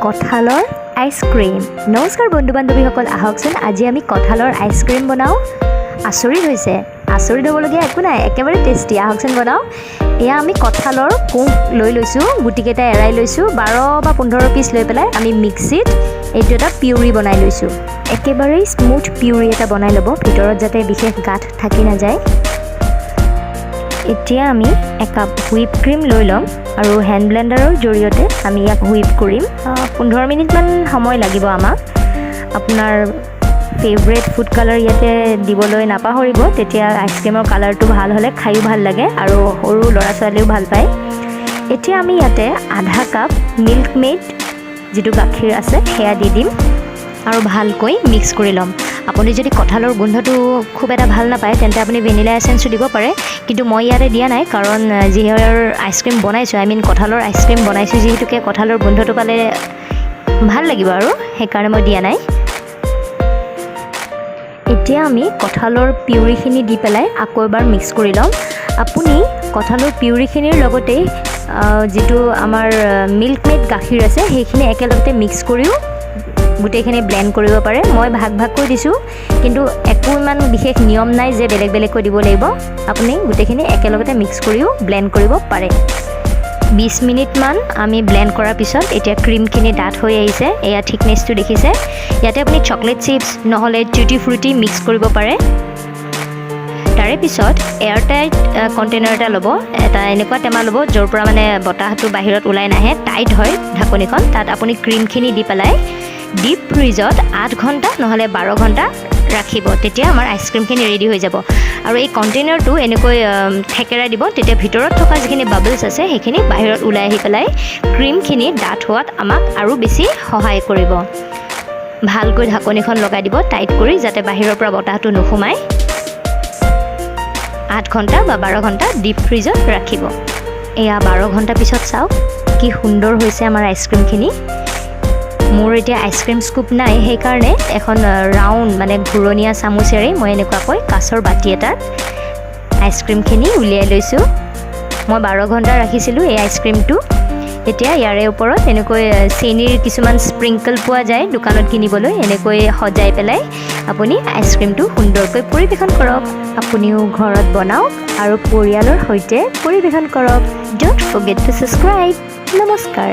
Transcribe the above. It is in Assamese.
কঁঠালৰ আইচক্ৰীম। নমস্কাৰ বন্ধু বান্ধৱীসকল, আহকচোন আজি আমি কঁঠালৰ আইচক্ৰীম বনাওঁ। আচৰিত হৈছে? আচৰিত হ'বলগীয়া একো নাই, একেবাৰে টেষ্টি। আহকচোন বনাওঁ। এয়া আমি কঁঠালৰ কোঁহ লৈ লৈছোঁ, গুটিকেইটা এৰাই লৈছোঁ। 12 বা 15 পিচ লৈ পেলাই আমি মিক্সিত এইটো এটা পিউৰি বনাই লৈছোঁ। একেবাৰেই স্মুথ পিউৰি এটা বনাই ল'ব, ভিতৰত যাতে বিশেষ গাঁঠ থাকি নাযায়। এতিয়া আমি একাপ হুইপ ক্ৰীম লৈ ল'ম আৰু হেণ্ড ব্লেণ্ডাৰৰ জৰিয়তে আমি ইয়াক হুইপ কৰিম। 15 মিনিটমান সময় লাগিব আমাক। আপোনাৰ ফেভৰেট ফুড কালাৰ ইয়াতে দিবলৈ নাপাহৰিব। তেতিয়া আইচক্ৰীমৰ কালাৰটো ভাল হ'লে খায়ো ভাল লাগে আৰু সৰু ল'ৰা ছোৱালীয়েও ভাল পায়। এতিয়া আমি ইয়াতে আধা কাপ মিল্ক মেড যিটো গাখীৰ আছে, সেয়া দি দিম আৰু ভালকৈ মিক্স কৰি ল'ম। আপুনি যদি কঁঠালৰ গোন্ধটো খুব এটা ভাল নাপায়, তেন্তে আপুনি ভেনিলা এচেঞ্চো দিব পাৰে। কিন্তু মই ইয়াতে দিয়া নাই, কাৰণ যিহৰ আইচক্ৰীম বনাইছোঁ, I mean কঁঠালৰ আইচক্ৰীম বনাইছোঁ, যিহেতুকে কঁঠালৰ গোন্ধটো পালে ভাল লাগিব আৰু সেইকাৰণে মই দিয়া নাই। এতিয়া আমি কঁঠালৰ পিউৰিখিনি দি পেলাই আকৌ এবাৰ মিক্স কৰি ল'ম। আপুনি কঁঠালৰ পিউৰিখিনিৰ লগতেই যিটো আমাৰ মিল্ক মেড গাখীৰ আছে, সেইখিনি একেলগতে মিক্স কৰিও গোটেইখিনি ব্লেণ্ড কৰিব পাৰে। মই ভাগ ভাগকৈ দিছোঁ, কিন্তু একো ইমান বিশেষ নিয়ম নাই যে বেলেগ বেলেগকৈ দিব লাগিব। আপুনি গোটেইখিনি একেলগতে মিক্স কৰিও ব্লেণ্ড কৰিব পাৰে। 20 মিনিটমান আমি ব্লেণ্ড কৰাৰ পিছত এতিয়া ক্ৰীমখিনি ডাঠ হৈ আহিছে। এয়া থিকনেছটো দেখিছে। ইয়াতে আপুনি চকলেট চিপছ নহ'লে টুটি ফ্ৰুটি মিক্স কৰিব পাৰে। তাৰে পিছত এয়াৰ টাইট কণ্টেইনাৰ এটা ল'ব। এটা এনেকুৱা টেমা ল'ব য'ৰ পৰা মানে বতাহটো বাহিৰত ওলাই নাহে, টাইট হয় ঢাকনিখন। তাত আপুনি ক্ৰীমখিনি দি পেলাই ডিপ ফ্ৰিজত 8 ঘণ্টা নহ'লে 12 ঘণ্টা ৰাখিব। তেতিয়া আমাৰ আইচক্ৰীমখিনি ৰেডি হৈ যাব। আৰু এই কণ্টেইনাৰটো এনেকৈ থেকেৰাই দিব, তেতিয়া ভিতৰত থকা যিখিনি বাবলছ আছে, সেইখিনি বাহিৰত ওলাই আহি পেলাই ক্ৰীমখিনি ডাঠ হোৱাত আমাক আৰু বেছি সহায় কৰিব। ভালকৈ ঢাকনিখন লগাই দিব টাইট কৰি, যাতে বাহিৰৰ পৰা বতাহটো নোসোমায়। 8 ঘণ্টা বা 12 ঘণ্টা ডিপ ফ্ৰিজত ৰাখিব। এয়া 12 ঘণ্টা পিছত চাওক, কি সুন্দৰ হৈছে আমাৰ আইচক্ৰীমখিনি। মোৰ এতিয়া আইচক্ৰীম স্কুপ নাই, সেইকাৰণে এখন ৰাউণ্ড মানে ঘূৰণীয়া চামুচেৰে মই এনেকুৱাকৈ কাঁচৰ বাতি এটাত আইচক্ৰীমখিনি উলিয়াই লৈছোঁ। মই 12 ঘণ্টা ৰাখিছিলোঁ এই আইচক্ৰীমটো। এতিয়া ইয়াৰে ওপৰত এনেকৈ চেনিৰ কিছুমান স্প্ৰিংকল পোৱা যায় দোকানত কিনিবলৈ, এনেকৈ সজাই পেলাই আপুনি আইচক্ৰীমটো সুন্দৰকৈ পৰিৱেশন কৰক। আপুনিও ঘৰত বনাওক আৰু পৰিয়ালৰ সৈতে পৰিৱেশন কৰক। Don't forget to subscribe. নমস্কাৰ।